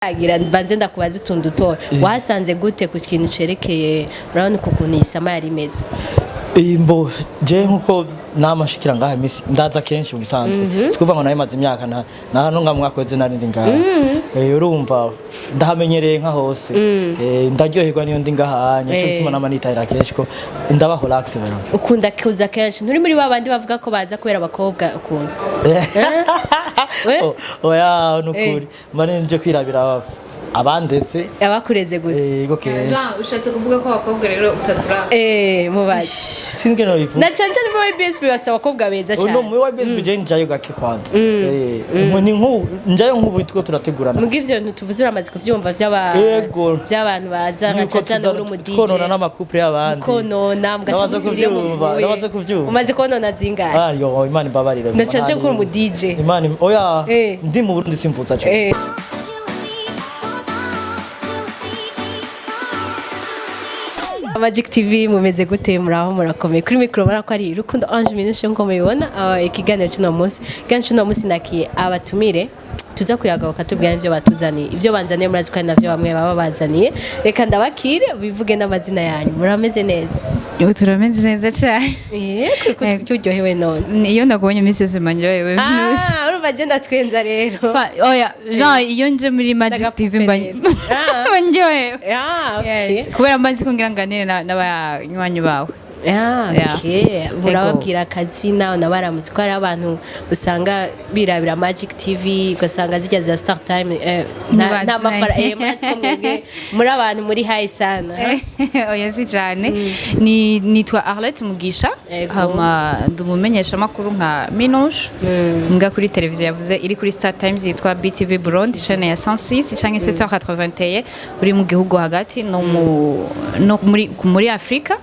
Agira mbanze ndakubaza utuntu dutoya. Wasanze gute ku kintu cerekeye, urabona uku kuntu iyi summer yari imeze? Imbo je nkuko namashikira ngaha imisi ndaza kenshi mu bisanzwe, sikuvuga ngo nayo maze imyaka na hano nga mwakoze nari ndi ngaha. Urumva ndahamenyereye nka hose. Ndaryoherwa niyo ndi ngaha, nico gituma nama nitahira kenshi ko ndaba relax rero. Ukunda kuza kenshi, nturi muri ba bandi bavuga ko baza kubera abakobwa ukuntu? We? Oh, oya, nukuri mba nje kwirabira abandetse. Abakureze gusa. Yego, kenshi. Jean, ushatse kuvuga ko abakobwa rero utaturaba? Mubaze. Singe no bivuga. Na cyane cyane muri BSB basaba abakobwa beza Uno cyane. muri YBSB je njayo gake kwanza. Ni nk'ubu njayo, nk'ubu two turategurana. Muga ivyo bintu tuvuze uramaze kuvyumva vy'aba Yego. vy'abantu baza nka Yuko cyane cyane tuza uri umu DJ twonona n'ama couple y'abandi. Konona mugaca Ndabaza musubira iyo kuvyumva, muvuye. ndabaza kuvyumva. Umaze konona zingahe? Ah yo, Imana imbabarire. Na cyane cyane ko uri umu DJ. Imana, oya. Ndi mu Burundi simvuza cyo. Magic TV, mumeze gute? Muraho, murakomeye? Kuri mikoro murako ko ari Rukundo Ange Minushe nko mubibona. Ikiganiro cy'uno munsi, ikiganiro cy'uno munsi nakiye abatumire tuza kuyaga bakatubwira ibyo batuzaniye, ibyo banzaniye. Murazi ko ari navyo bamwe baba bazaniye. Reka ndabakire bivuge n'amazina yanyu. Murameze neza? Ubu turameze neza cyane. Kuri ko uryohewe none. Iyo ndakubonye iminsi yose mba ndyohewe. Ah, urumva je ndatwenza rero. Oya Jean, iyo nje muri Magic TV mba Ndagapupe rero. Ah. mba ndyohewe. Ah, okay. Yes. Kubera mba nzi ko ngira nganire n'abanywanyi bawe. Ah, Yeah. okay. Murababwira akazina, unabaramutse, ko hari abantu usanga birabira Magic TV, ugasanga zijya za Star Time, nta Ntibazi nta mafaranga. nayo. Murazi ko mwebwe muri abantu muri high sana, ha? Oya, si cyane. Ni nitwa Arlette Mugisha. Hama ndi umumenyeshamakuru nka Minouche, mbwa kuri televiziyo yavuze iri kuri Star Times yitwa BTV Burundi, chaîne ya 106 canke 781 uri mu gihugu hagati no muri Afrika.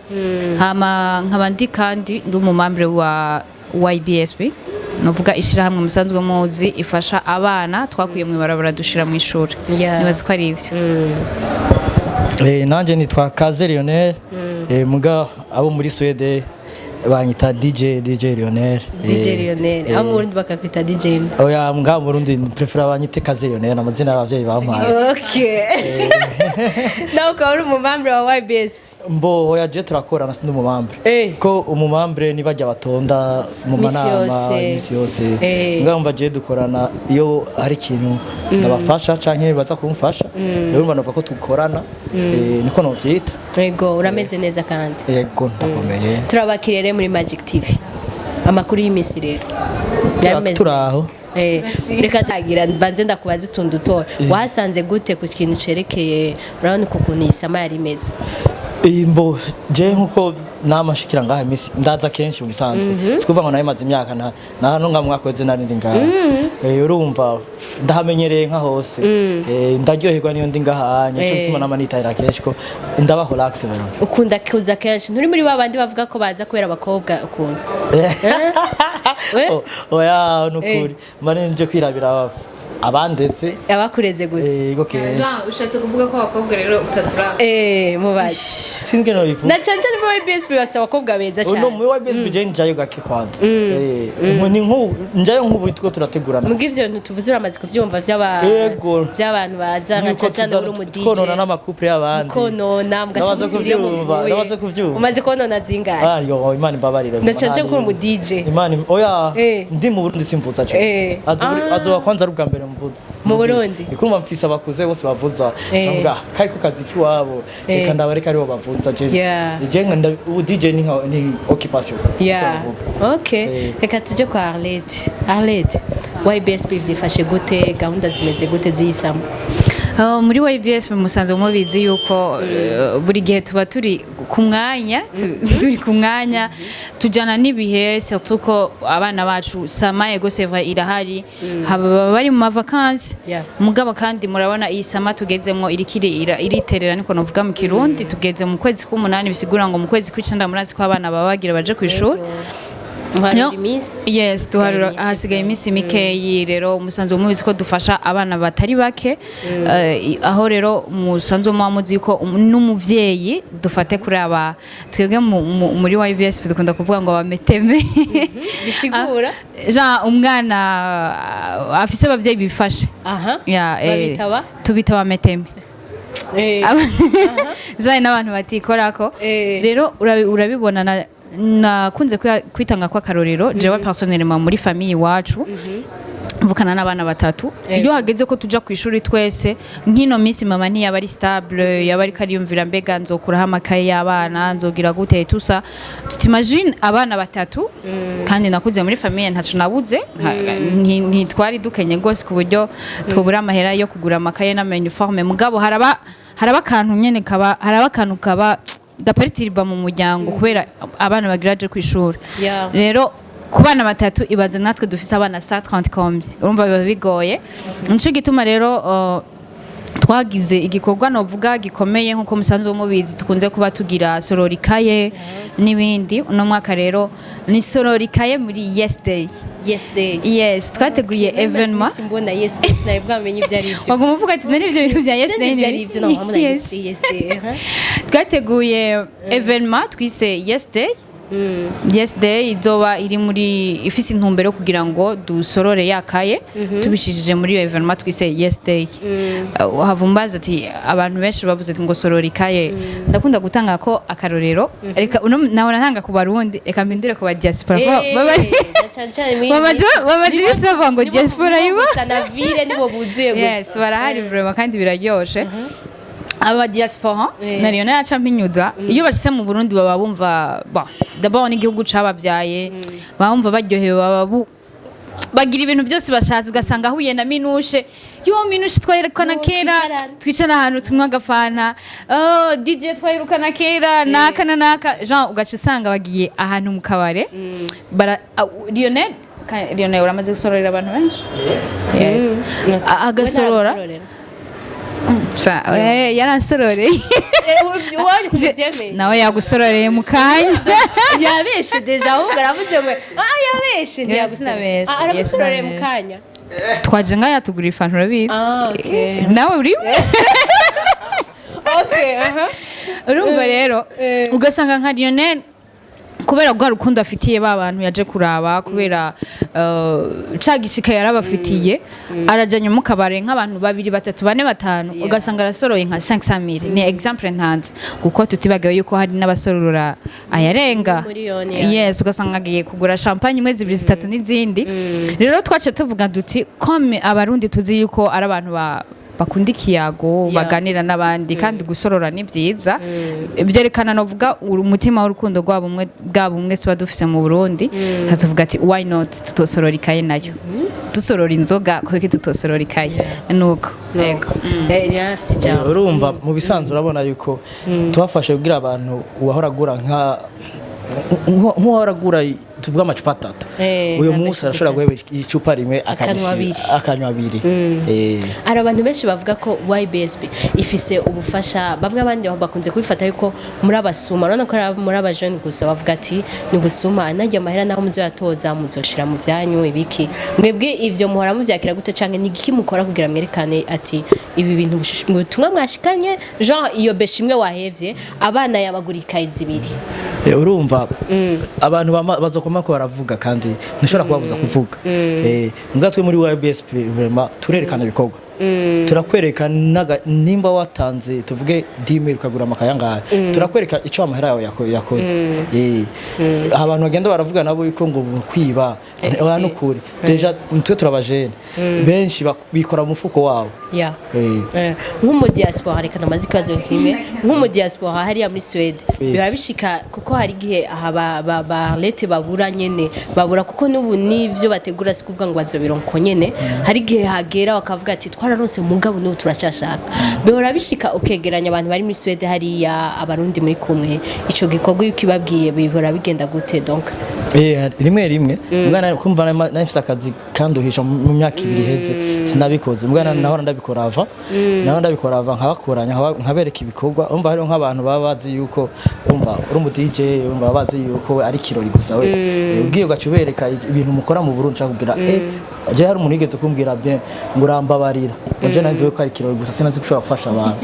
Hama nkaba ndi kandi ndi umu membre wa YBSB, novuga ishirahamwe musanzwe muzi ifasha abana twakuye mu ibarabara dushira mu ishuri. Nibaza ko ari ivyo. Nanje nitwa Kaze Lionel. Muga abo muri Swede banyita DJ Lionel. DJ Lionel, abo mu Burundi bakakwita DJ nde? Oya, muga mu Burundi préfère banyite Kaze Lionel, amazina y'abavyeyi bampaye. Okay, nawe ukaba uri umu membre wa YBSP? Mbo oya, je turakorana, sindi umu membre. Ko umu membre ni bajya batonda mu Misi manama yose. imisi yose. Ngamba je dukorana iyo hari ikintu ndabafasha canke baza kumfasha. Rero urumva novuga ko dukorana. Niko novyita. Yego, urameze neza kandi? Yego, ndakomeye. Turabakiriye rero muri Magic TV. Amakuru y'imisi rero yari Turaho. neza. Reka tagira mbanze ndakubaza utuntu dutoya. Wasanze gute ku kintu cerekeye, urabona uku kuntu iyi summer yari imeze? Imbo je nkuko namashikira ngaha imisi ndaza kenshi mu bisanzwe, sikuvuga ngo nayo maze imyaka na hano nga mwakoze nari ndi ngaha. Urumva ndahamenyereye nka hose. Ndaryoherwa niyo ndi ngaha, nico gituma nama nitahira kenshi ko ndaba relax rero. Ukunda kuza kenshi, nturi muri ba bandi bavuga ko baza kubera abakobwa ukuntu? We? Oh, oya, nukuri mba nje kwirabira abandetse. Abakureze gusa. Yego, kenshi. Jean, ushatse kuvuga ko abakobwa rero utaturaba? Mubaze. Singe no bivuga. Na cyane cyane muri YBSB basaba abakobwa beza Uno cyane. muri YBSB je njayo gake kwanza. Ni nk'ubu njayo, nk'ubu two turategurana. Muga ivyo bintu tuvuze uramaze kuvyumva vy'aba Yego. vy'abantu baza nka Yuko cyane cyane tuza uri umu DJ twonona n'ama couple y'abandi. Konona mugaca Ndabaza musubira iyo kuvyumva, muvuye. ndabaza kuvyumva. Umaze konona zingahe? Ah yo, Imana imbabarire. Na cyane cyane ko uri umu DJ. Imana, oya. Ndi mu Burundi simvuza cyo. Azoba kwanza ari ubwa mbere mvuza. Mu Burundi? Ikumva mfise abakuze bose bavuza. Cyangwa kari ku kazi kiwabo. Reka ndabareka aribo bavuza je. Je nka ubu DJ ni nka ni occupation. Niko navuga. Okay. Reka tujye kwa Arlette. Arlette, YBSB vyifashe gute? Gahunda zimeze gute ziyisamo? Muri YBS musanzwe mubizi yuko buri gihe tuba turi ku mwanya, turi ku mwanya, tujana n'ibihe, surtout ko abana bacu summer, ego, c'est vrai, irahari, haba bari mu ma vacances. Mugabo kandi murabona iyi summer tugezemwo iriko iriterera, niko novuga mu Kirundi. Tugeze mu kwezi k'umunani, bisigura ngo mu kwezi kw'icenda murazi ko abana baba bagira baje kw'ishuri. Muharura No. iminsi. Yes, Hasigaye duharura iminsi. hasigaye iminsi mikeyi. Rero umusanzu mubizi ko dufasha abana batari bake. Aho rero musanzwe muba muzi ko n'umuvyeyi dufate kuri aba twebwe muri YBS dukunda kuvuga ngo abameteme. Bisigura? Jean, umwana afise abavyeyi bifashe. Ya, Babitaba? Tubita abameteme. Jean, n'abantu batikorako. Rero urabibona nakunze kwitanga kw'akarorero jewe personnellement, muri famille iwacu mvukana n'abana batatu. Iyo hageze ko tuja ku ishuri twese, nk'ino minsi mama ntiyaba ari stable, yaba ariko ariyumvira: mbega nzokuraho amakaye y'abana, nzogira gute? Tusa tutimagine abana batatu. Kandi nakuze muri famille ntaco nabuze, ntitwari dukenye rwose ku buryo twobura amahera yo kugura amakaye n'ama uniforme. Mugabo haraba akantu nyene kaba, haraba akantu kaba gaperturba mu muryango kubera abana bagira aje ku ishuri. Rero ku bana batatu, ibaze natwe dufise abana 130 combien? Urumva biba bigoye. Nico gituma rero twagize igikorwa novuga gikomeye. Nkuko musanzwe mubizi, tukunze kuba tugira sorora ikaye n'ibindi. Uno mwaka rero ni sorora ikaye muri Yes Day. Yes Day. Yes, twateguye événement. Iminsi mbona Yes Day, sinari bwamenye ibyo ari byo. Waguma uvuga ati: "Nari ibyo bintu bya Yes Sinzi Day." ibyo ari byo, naho mbona. Yes. Yes Day, Yes Day, aha. Twateguye événement twise Yes Day. Yes Day izoba iri muri ifise intumbero yo kugira ngo dusorore yakaye tubishishije muri iyo événement twise Yes Day. Havumbaza ati abantu benshi bavuze ati ngo sorora ikaye. Ndakunda gutanga ko akarorero, reka uno nawe natanga ku Barundi, reka mpindure ku ba diaspora ko Na cane cane muri iyi minsi. Bamaze iminsi bavuga ngo diaspora nibo iba gusa na ville nibo buzuye gusa. Yes, barahari vraiment kandi biraryoshe. Aba diaspora nariyo nayaca mpinyuza, iyo bashitse mu Burundi baba bumva, bon, d'abord n'igihugu cabavyaye, baba bumva baryohewe, baba bagira ibintu byose bashatse. Ugasanga ahuye na Minushe: "Yo Minushe, twahirukana Yo, kera." Twicarana. Twicara ahantu tunywa agafanta. "Oh, DJ, twahirukana kera naka na naka." Jean, ugaca usanga bagiye ahantu mu kabare bara Lionel, Lionel, uramaze gusororera abantu benshi. Yes. Agasorora. Yaransororeye. Iwanyu kuvyemeye? Nawe yagusororeye mu kanya. Yabeshe déjà, ahubwo aravuze ngo yabeshe, ntiyagusororeye. Sinabeshe. Ah, aragusororeye mu Yes. kanya. Twaje ngaha yatugurira ifanta, urabizi. Ah, okay. Nawe uri Okay, aha. Urumva rero ugasanga nka Lionel, kubera rwa rukundo afitiye ba bantu yaje kuraba, kubera ca gishika yarabafitiye, arajanye mu kabare nk'abantu babiri, batatu, bane, batanu, ugasanga arasoroye nka 500 000. Ni exemple ntanze, kuko tutibagiwe yuko hari n'abasorora ayarenga Miliyoni, ya. Yes, ugasanga agiye kugura champagne imwe, zibiri, zitatu n'izindi. Rero twaciye tuvuga duti comme Abarundi tuzi yuko ari abantu bakunda ikiyago, baganira n'abandi, kandi gusorora ni byiza, byerekana novuga umutima w'urukundo rwabo umwe bwabo umwe tuba dufise mu Burundi. Hatuvuga ati: "Why not tutosorora ikaye nayo? Dusorora inzoga, kubera tutosorora ikaye?" Nuko yego. Lionel afise ijambo. Urumva mu bisanzwe urabona yuko tubafashe kugira abantu uwahora agura nka nk'uwahora agura, tuvuga, amacupa atatu, uyu nka munsi arashobora guheba icupa rimwe Akanywa abiri. Akanywa abiri. Hari abantu benshi bavuga ko YBSB ifise ubufasha bamwe, abandi bakunze kubifata yuko muri abasuma. Urabona ko ari muri abajene gusa bavuga ati ni ubusuma, najya amahera naho muzoyatoza muzoshira mu vyanyu ibiki. Mwebwe ivyo muhora muvyakira gute, canke ni igiki mukora kugira mwerekane ati ibi bintu ubutumwa mwashikanye, genre iyo beshi imwe wahevye abana yabagura ikaye zibiri? Urumva abantu bazokoma ko baravuga, kandi ntushobora kubabuza kuvuga. Mbwa twe muri YBSP vraiment turerekana ibikorwa, turakwereka nimba watanze, tuvuge, 10 000 ukagura amakaye angahe, turakwereka icyo amahera yawe yakoze. Abantu bagenda baravuga nabo yuko ngo kwiba, oya, nukuri déjà twe turabajene benshi bikora mu mufuko wabo. Nk'umudiaspora, reka namaze ikibazo kimwe. Nk'umudiaspora hariya muri Suède, biba bishika kuko hari igihe aha ba lete babura nyene, babura kuko n'ubu n'ivyo bategura si kuvuga ngo bazobironka nyene. Hari igihe hagera bakavuga ati Twararonse, mugabo n'ubu turacyashaka. Bihora bishika ukegeranya abantu bari muri Suède hariya, Abarundi muri kumwe, ico gikorwa iyo ukibabwiye bihora bigenda gute donc? Rimwe rimwe mwana kumva nari mfise akazi kanduhisha mu myaka 2 iheze, sinabikoze. Mwana nahora ndabikora ava, nahora ndabikora ava, nkabakoranya, nkabereka ibikorwa. Umva, hariho nk'abantu baba bazi yuko, umva, uri umu DJ, umva, baba bazi yuko ari kirori gusa. We ugiye ugaca ubereka ibintu mukora mu Burundi, nshaka kugira je hari umuntu yigeze kumbwira bien ngo urambabarira, ngo je nari ko ari kirori gusa, sinzi ko ushobora gufasha abantu.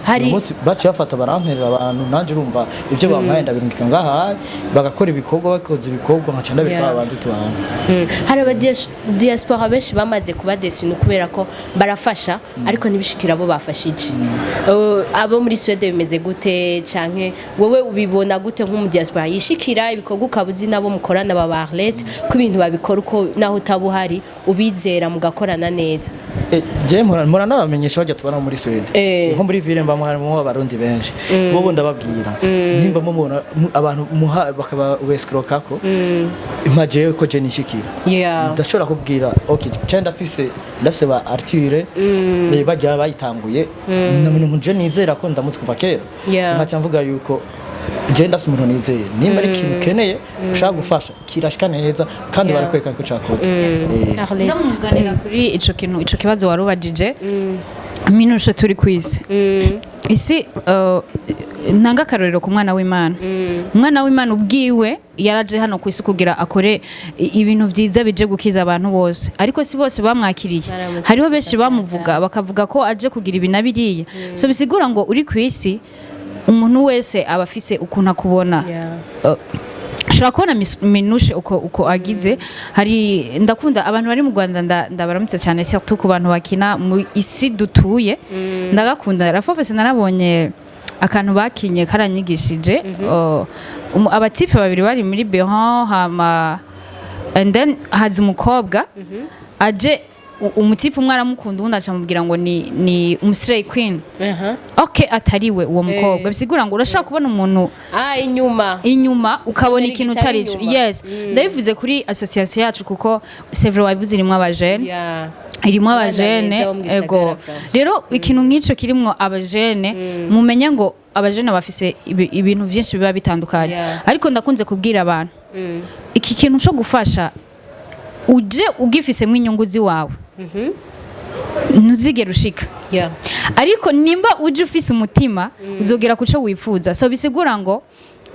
Hari uyu munsi baciye bafata baramperera abantu, nanje urumva ivyo bampaye ndabirungika ngaha, bagakora ibikorwa, bakoze ibikorwa nkaca ndabika abandi tubana. Hari aba diaspora benshi bamaze kuba déçus kubera ko barafasha ariko ntibishikira abo bafashije. Abo muri Suède bimeze gute, canke wowe ubibona gute nk'umu diaspora yishikira ibikorwa, ukaba uzi nabo mukorana ba Barlette ko ibintu babikora uko, naho utaba uhari ubizera mugakorana neza? Je mpora nabamenyesha bajya tubana muri Suède. Nko muri ville mbamwo harimo Abarundi benshi, bobo ndababwira nimba mubona abantu muha bakaba wescrokako imajewe ko je nishikira, ndashobora kubwira okay, cyane ndafise ba Arthur, bajya bayitanguye, ni umuntu je nizera ko ndamuzi kuva kera. Nkaca mvuga yuko je ndafise umuntu nizeye, nimba ari ikintu ukeneye ushaka gufasha kirashika neza kandi barakwereka ko cakoze. Arlette. Ndamuganira kuri ico kintu, ico kibazo warubajije. Minushe, turi kwisi isi, ntanga akarorero ku mwana w'Imana. Umwana w'Imana ubwiwe yaraje hano ku isi kugira akore ibintu byiza bije gukiza abantu bose, ariko si bose bamwakiriye. Baramukritika. Hariho benshi bamuvuga, bakavuga ko aje kugira ibi na biriya. So bisigura ngo uri ku isi, umuntu wese aba afise ukuntu akubona. Ushobora kubona Minushe uko agize. Hari ndakunda abantu bari mu Rwanda, ndabaramutse cyane, surtout ku bantu bakina mu isi dutuye, ndabakunda. Rafofese narabonye akantu bakinye karanyigishije. Abatipe babiri bari muri Behan, hama and then haza umukobwa aje, umutipe umwe aramukunda, uwundi acamubwira ngo ni umuslay queen. Okay, atariwe uwo mukobwa. Bisigura ngo urashaka kubona umuntu Ah, inyuma. Inyuma ukabona Usanga ikintu igitari cari ico. inyuma. Yes, ndabivuze kuri association yacu kuko c'est vrai, wabivuze, irimwo abajene, irimo Abana abajene. beza bo mu gisagara, Ego. vraiment. Rero ikintu nk'ico kirimwo abajene, mumenye ngo abajene bafise ibintu vyinshi biba bitandukanye. Ariko ndakunze kubwira abantu, iki kintu co gufasha uje ugifisemo inyungu ziwawe, ntuzigera ushika. Ariko nimba uje ufise umutima, uzogera ku cyo wifuza. So bisigura ngo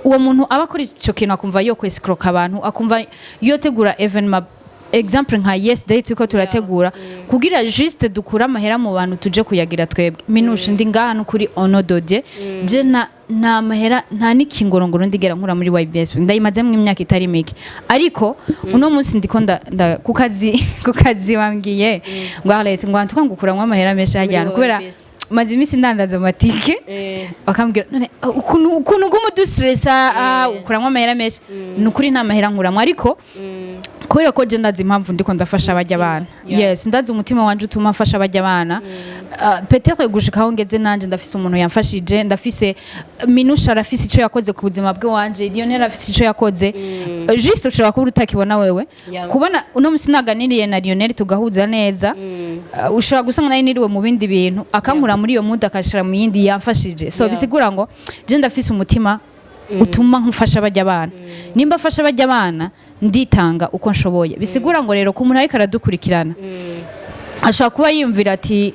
uwo muntu aba akora ico kintu akumva yo kwescroka abantu, akumva yotegura événement, exemple nka Yes Day turiko turategura, kugira juste dukure amahera mu bantu tuje kuyagira twebwe. Minushe, ndi ngaha no kuri ono dodie, je nta mahera, nta n'ikingorongoro ndigera nkura muri YBS, ndayimazemo imyaka itari mike. Ariko uno munsi ndiko nda ku kazi bambwiye ngo Arlette, ngo antuka ngukuramwo amahera menshi hajyana kubera YBS. maze iminsi ndandaza amatike. Bakambwira none ukuntu uguma udustressa, ukuramwo amahera menshi. Ni ukuri, nta mahera nkuramwo, ariko kubera ko je ndazi impamvu ndiko ndafasha bajya abana. Yes, ndazi umutima wanje utuma mfasha bajya abana. Peut-être gushika aho ngeze nanje ndafise umuntu yamfashije, ndafise Minusha arafise ico yakoze ku buzima bwe wanje, Lionel arafise ico yakoze. Juste ushobora kuba utakibona wewe. Kubona uno musi naganiriye na Lionel tugahuza neza, ushobora gusanga nari niriwe mu bindi bintu, akankura muri iyo mood akashira mu yindi, yamfashije. So bisigura ngo je ndafise umutima utuma nkufasha bajya abana. Nimba afasha bajya abana, nditanga uko nshoboye. Bisigura ngo rero ku muntu ariko aradukurikirana, ashobora kuba yiyumvira ati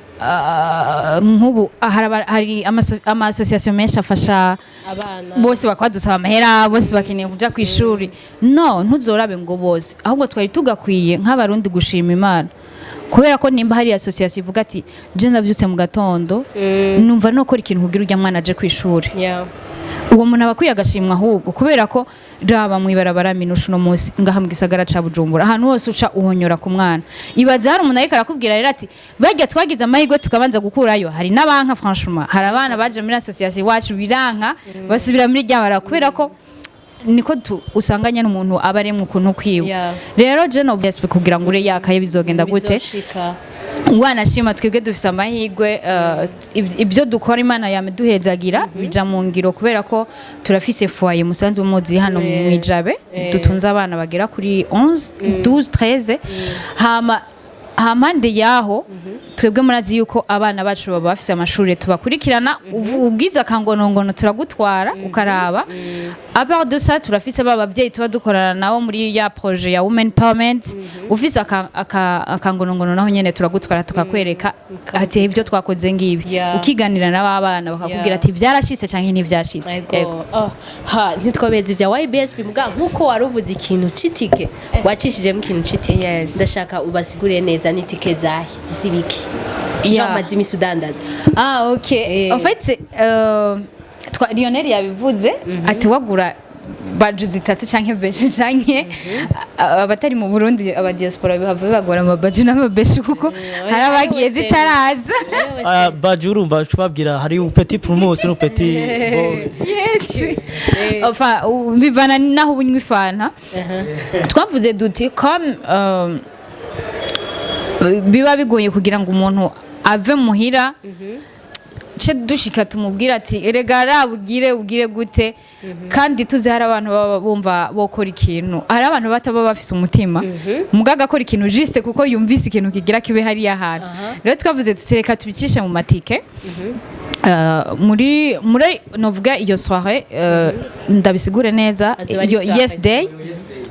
nk'ubu hari ama association menshi afasha abana, bose bakwadusaba amahera, bose bakeneye kuja ku ishuri. No ntuzorabe ngo bose, ahubwo twari tugakwiye nk'Abarundi gushima Imana kubera ko nimba hari association ivuga ati je ndavyutse mu gatondo, numva nokora ikintu kugira urya mwana aje ku ishuri, uwo muntu aba akwiye agashimwa ahubwo, kubera ko raba mw'ibarabara, Minusha, uno munsi ngaha mu gisagara ca Bujumbura, ahantu hose uca uhonyora ku mwana. Ibaze hari umuntu ariko arakubwira rero ati barya twagize amahirwe tukabanza gukurayo. Hari n'abanka, franchement, hari abana baje muri association iwacu biranka, basubira muri rya barabara, kubera ko niko usanga nyene umuntu aba aremwe ukuntu kwiwe. Rero je no kugira ngo ure yakaye bizogenda gute? Bizoshika. Wanashima twebwe dufise amahirwe, ibyo dukora Imana yaduhezagira bija mu ngiro, kubera ko turafise foyer musanzwe muzi hano mu Ijabe, dutunze abana bagera kuri 11, 12, 13. Hama Hampande yaho, twebwe murazi yuko abana bacu baba bafise amashuri tubakurikirana. Ubwiza akangonongono turagutwara ukaraba. À part de ça, turafise ba bavyeyi tuba dukorana nabo muri ya projet ya Women Empowerment. Ufise akangonongono naho nyene turagutwara, tukakwereka ati ibyo twakoze ngibi, ukiganira n'abana bakakubwira ati byarashitse canke ntivyashitse. Ego. Ego. Oh, ha ntitwobeza ivya YBSB, muga nkuko wari uvuze ikintu c'itike, wacishijemo ikintu c'itike. Yes. Ndashaka ubasigurire neza n'itike zahe zibiki? Yeah. Jean maze imisi udandaza. Ah, ok. En fait, Lionel yabivuze ati wagura badge zitatu canke benshi, canke abatari mu Burundi, aba diaspora, bihava bibagora ama badge n'amabeshi, kuko hari abagiye zitaraza. Ah, badge urumva tubabwira hari petit primus no petit bon. Yes, enfin, bivana naho ubunywa ifanta. Twavuze duti comme biba bigoye kugira ngo umuntu ave muhira ce dushika tumubwira ati erega rabugire ubwire gute, kandi tuzi hari abantu baba bumva bokora ikintu, hari abantu bataba bafise umutima mugaga akora ikintu juste kuko yumvise ikintu kigira kibe hariya hantu. Rero twavuze tutereka tubicishe mu matike. Muri novuga iyo soirée, ndabisigure neza. Azoba ari Iyo soirée. Yes Day,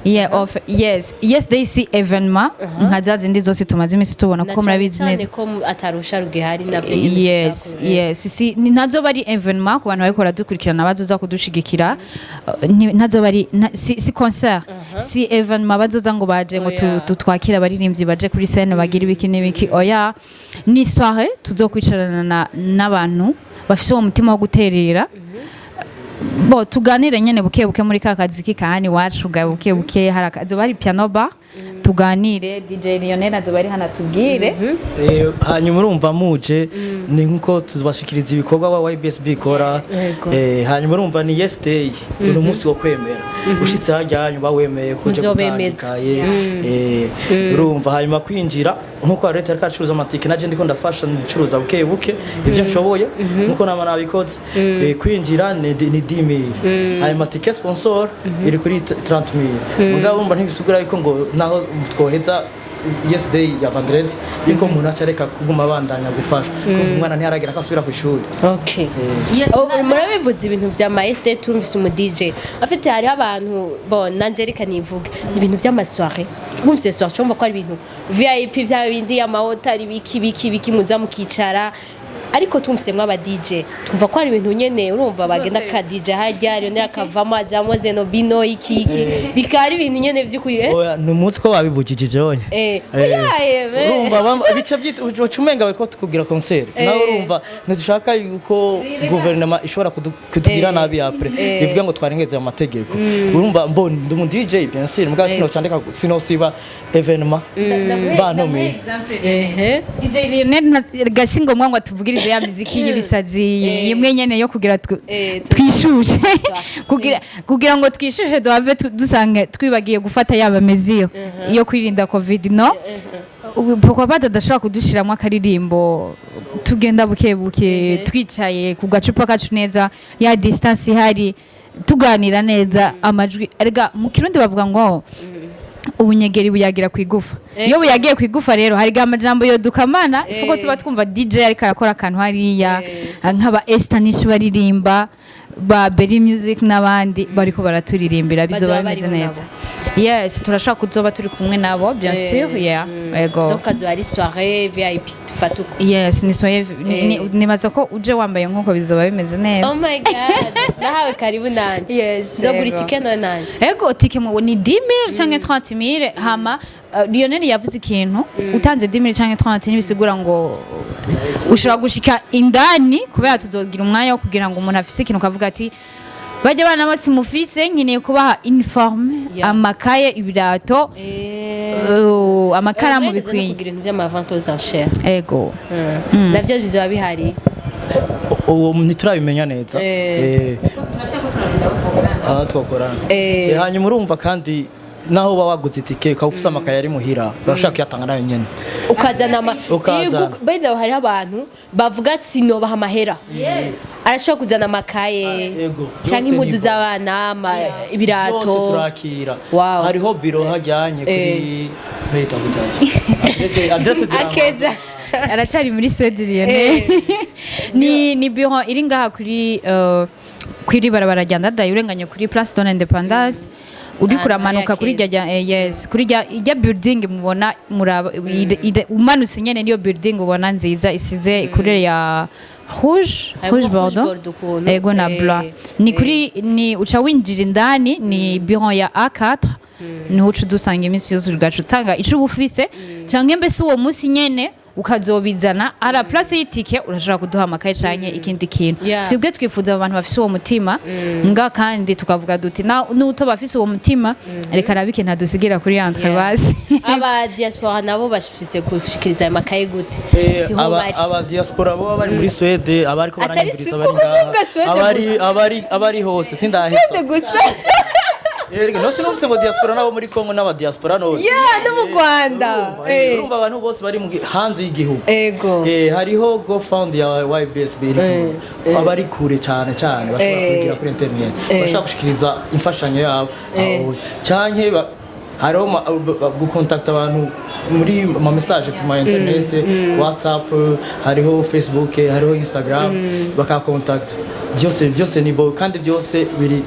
yeah, of yes, Yes Day si événement nka za zindi zose tumaze iminsi tubona, kuko murabizi cyane neza ko atarusha rugihari navyo nyene. Yes, si ntazo bari événement ku bantu bariko baradukurikirana bazoza kudushigikira. Ntazo bari si concert, si événement bazoza ngo baje ngo Oya. Twakire abaririmbyi baje kuri scène bagira ibiki n'ibiki. Oya, ni soirée tuzokwicarana n'abantu bafise uwo mutima wo guterera bo, tuganire nyene buke buke muri ka kazi k'ikahani iwacu ga buke buke. Hari akazoba hari piano bar, tuganire. DJ Lionel azoba ari hano atubwire. Hanyuma urumva muje ni nkuko tubashikiriza ibikorwa wa YBSB ikora. Yego. Hanyuma urumva ni Yes Day, ni umunsi wo kwemera ushitse harya, hanyuma wemeye kuja Muzobemeza. gutanga ikaye. Urumva hanyuma kwinjira nkuko leta yariko acuruza amatike, naje ndiko ndafasha ncuruza buke buke ibyo nshoboye nkuko nama nabikoze. Kwinjira ni 10000, hanyuma tike sponsor iri kuri 30000. Mugabo urumva ntibisigura yuko ngo naho twoheza Yes Day ya vendredi yuko umuntu aca areka kuguma abandanya gufasha, kuko umwana ntiyaragira ko asubira ku ishuri. Okay. Oh, murabivuze ibintu vya ma SD, turumvise umu DJ afite. Hariho abantu bon, nanje reka nivuge ibintu vy'ama soirée. Wumvise soirée cyumva ko ari ibintu VIP, vya bindi amahoteli, biki biki biki, muza mukicara. Ariko tumvisemwo aba DJ, twumva ko ari ibintu nyene urumva bagenda ka DJ hajya Lionel akavamo ajamo Zenobino iki iki, bikaba ari ibintu nyene vy'ukuri. Oya, ni umunsi ko babibujije ivyo. Oya, be. Urumva bice byita uca umenga bariko tukugira concert nawe. Urumva ntidushaka yuko guverinoma ishobora kutugira nabi après bivuga ngo twarengeze amategeko. Urumva mbo ndi umu DJ bien sûr, mugabo sinocandika sinosiba événement bantumiye. DJ Lionel gasi ngombwa ngo atuvugirize ya miziki y'ibisazi yimwe nyene yo kugira twishushe, kugira ngo twishushe duhave dusange twibagiye gufata yaba mesure yo kwirinda COVID. No ubu, pourquoi pas tudashobora kudushiramo akaririmbo, tugenda buke buke, twicaye ku gacupa kacu neza, ya distance ihari, tuganira neza amajwi. Erega mu Kirundi bavuga ngo ubunyegeri buyagira ku igufa. Iyo buyagiye ku igufa rero hari amajambo yo dukamana ifuko tuba twumva DJ ariko arakora akantu hariya, nk'aba Estanish baririmba, ba Berry Music n'abandi bariko baraturirimbira, bizoba Bazoba bimeze bariho? neza. Yes, turashobora kuzoba turi kumwe nabo, bien sûr, yeah, ego. Donc azoba ari soirée VIP, dufate uko? Yes, ni soye nibaza ko uje wambaye nk'uko bizoba bimeze neza. Oh my God, nahawe karibu nanje. Yes, nzogura yego. itike none nanje. Ego, tike mu ni 10000 canke 30000. Hama Lionel yavuze ikintu: utanze 10000 canke 30 ntibisigura ngo ushobora gushika indani, kubera tuzogira umwanya wo kugira ngo umuntu afise ikintu kavuga ati bajya abana bose mufise nkeneye kubaha uniforme, amakaye, ibirato, amakaramu Mwageze no bikwiye. kugira ibintu vy'ama vente aux enchères? Ego. Navyo bizoba bihari? Uwo ntiturabimenya neza. Aha twakorana. Hanyuma urumva kandi naho uba waguze itike ukaba ufise amakaye ari muhira, urashaka kuyatanga nayo nyene. Ukazana ama Ukazana. Yego, by the way, hariho abantu bavuga ati sinobaha amahera, arashobora kuzana amakaye Yego. canke Byose impuzu ni z'abana, byose ibirato. Turakira. Wow. Hariho biro hajyanye kuri Ntiyita gute? Adresse zirangwa. Akeza. Aracyari muri Suède, Lionel. Ni bureau iri ngaha kuri barabara rya Ndadaye, urenganye kuri Place de l'Indépendance, uri Ahantu kuramanuka hari kuri Akeza. rya, yes, kuri rya building mubona, muraba umanutse nyene, niyo building ubona nziza isize couleur ya rouge. Harimo Rouge rouge bordeaux. Bordeaux ukuntu. Ego, na blanc. Ni kuri ni uca winjira indani, ni bureau ya A4, niho uca udusanga iminsi yose, ugaca utanga ico uba ufise, canke mbese uwo munsi nyene ukazobizana à la place y'itike, urashobora kuduha amakaye canke ikindi kintu. Twebwe twifuza abantu bafise uwo mutima mbwa, kandi tukavuga duti n'uto bafise uwo mutima, reka arabe ikintu adusigira kuri entre basi. Aba diaspora nabo bafise gushikiriza ayo makaye gute? Siho bari? Aba diaspora bo bari muri Suède, abariko Atari baranyumviriza bari kuko ngaha, kuvuga Suède abari gusa. abari hose sindaheza. Suède gusa? Erega no sinumvise ngo diaspora nabo muri Congo n'aba diaspora no Yeah, no mu Rwanda. Urumva, urumva abantu bose bari hanze y'igihugu. Hariho GoFund ya YBSB iri abari kure cyane cyane bashobora kubigira kuri internet, bashobora gushikiriza imfashanyo yabo aho, canke hariho gukontakta abantu muri ma message ku ma internet, WhatsApp, hariho Facebook, hariho Instagram, bakakontakta. Byose byose ni bo, kandi byose biri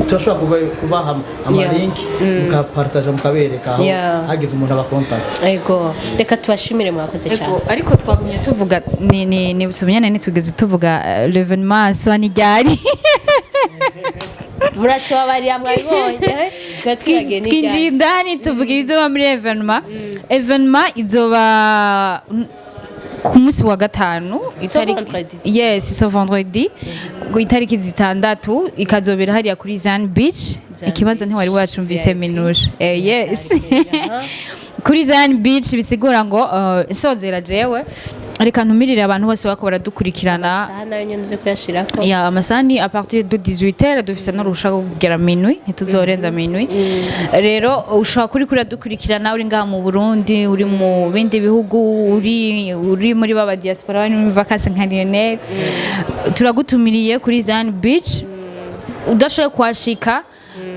turashobora kubaha ama link, mukapartaja, mukabereka aho hagize umuntu abakontakta. Ego, reka tubashimire, mwakoze cyane. Ego, ariko twagumye tuvuga ni busumyane, ntitwigeze tuvuga l'événement swa ni ryari. Muratubabarira, mwabibonye, twari twibagiye. Twinjiye N'ijyanye indani tuvuga ibizoba muri événement. Événement izoba ku munsi wa gatanu. Ce vendredi. Yes, ce vendredi, ku itariki 6, ikazobera hariya kuri Zan Beach. Zan Ikibanza Beach, ntiwari wacumvise. VIP. Minushe, yes, kuri Zion Beach, bisigura ngo nsozera jewe, reka ntumirire abantu bose bako baradukurikirana. Amasaha nayo nyine uzi kuyashirako. Ya, amasaha ni à partir de 18h, dufise n'uruhusha rwo kugera minuit, ntituzorenza minuit. Rero ushobora kuri kuradukurikirana uri ngaha mu Burundi, uri mu bindi bihugu, uri muri baba diaspora bari muri vacances nka Lionel, turagutumiriye kuri Zion Beach. Udashoboye kuhashika,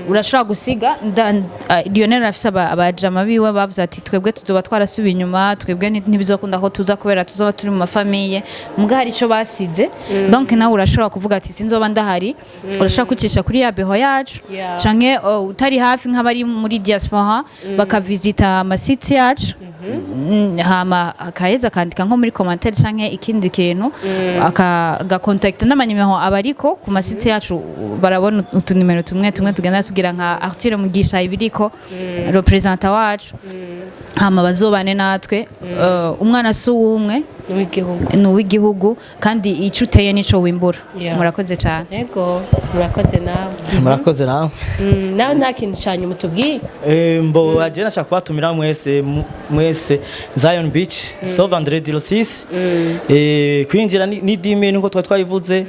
urashobora gusiga Lionel arafise abajama biwe bavuze ati twebwe tuzoba twarasubiye inyuma, twebwe ntibizokunda ko tuza kubera tuzoba turi mu ma familles, muga hari ico basize. Donc nawe urashobora kuvuga ati sinzoba ndahari, urashobora kucisha kuri ya bureau yacu, canke utari hafi, nk'abari muri diaspora bakavizita ama sites yacu, hama akaheza akandika nko muri commentaire canke ikindi kintu, agakontakta n'amanimero abariko ku ma sites yacu, barabona utunimero tumwe tumwe tugenda tugira nka Arthur Mugisha ibiriko représentant wacu, hama bazobane natwe. Umwana si uwumwe, w'igihugu. Ni uw'igihugu, kandi icyo uteye nico wimbura. Murakoze cyane. Yego, murakoze nawe. Murakoze nawe. Nawe nta kintu cya nyuma utubwiye? Mbo aje nashaka kubatumira mwese, mwese Zion Beach, ce vendredi le 6. Kwinjira ni 10 000 nkuko twari twabivuze,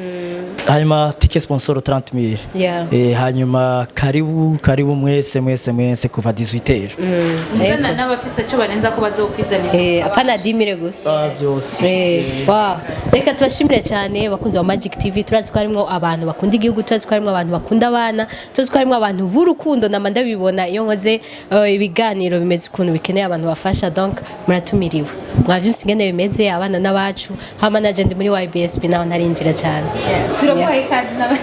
hanyuma ticket sponsor 30 000. Hanyuma karibu karibu mwese mwese mwese kuva 18h. N'abafise icyo barenza ko bazokwizanisha. Apana 10 000 gusa. Ah, byose. Wow. Reka tubashimire cyane, bakunzi ba Magic TV. Turazi ko harimo abantu bakunda igihugu, turazi ko harimo abantu bakunda abana, turazi ko harimo abantu b'urukundo. Nama ndabibona iyo nkoze ibiganiro bimeze ukuntu bikeneye abantu bafasha. Donc muratumiriwe, mwavyumvise ingene bimeze, abana n'abacu. Hama naje ndi muri YBSB, naho ntarinjira cyane. Turaguhaye ikaze. Naho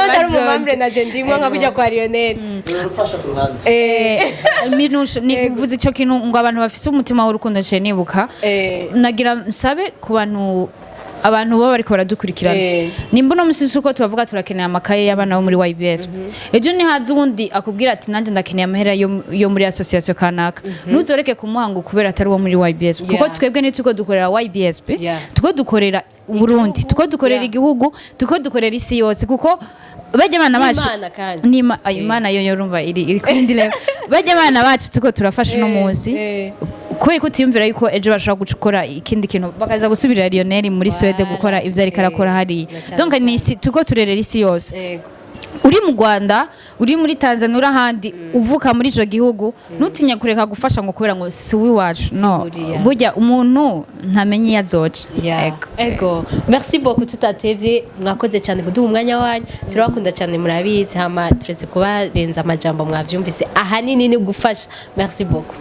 ntari umu membre, naje ndimwo nka kujya kwa Lionel. Urufasha ku ruhande. Minushe, ni kuvuza icyo kintu ngo abantu bafise umutima w'urukundo, ciye nibuka, nagira nsabe ku bantu, abantu baba bariko baradukurikirana, nimba uno musi uko tubavuga turakeneye amakaye y'abana bo muri YBS, ejo nihaza uwundi akubwira ati nanjye ndakeneye amahera yo muri association kanaka, ntuzoreke kumuha ngo kubera atari uwo muri YBS, kuko twebwe ntituko dukorera YBSB, tuko dukorera Burundi, tuko dukorera igihugu, tuko dukorera isi yose, kuko bajya abana bacu N'Imana kandi. Nima ayo Imana yo yorumva iri ku yindi level. Bajya abana bacu tuko turafasha uno munsi, kubera ko utiyumvira yuko ejo bashobora gukora ikindi kintu, bakaza gusubirira Lionel muri Suède gukora ivyo ariko arakora hariya. Na cyane. Donc ni isi tuko turerera, isi yose. Yego. Uri mu Rwanda, uri muri Tanzania, uri ahandi, uvuka muri ico gihugu, ntutinye kureka gufasha ngo kubera ngo si uw'iwacu. No, buriya. burya umuntu ntamenye iyo azoca. Yeah. Ego. Ego. Merci beaucoup, tutatevye, mwakoze cyane kuduha umwanya wanyu. Turabakunda cyane, murabizi. Hama turetse kubarenza amajambo, mwavyumvise, ahanini ni gufasha. Merci beaucoup.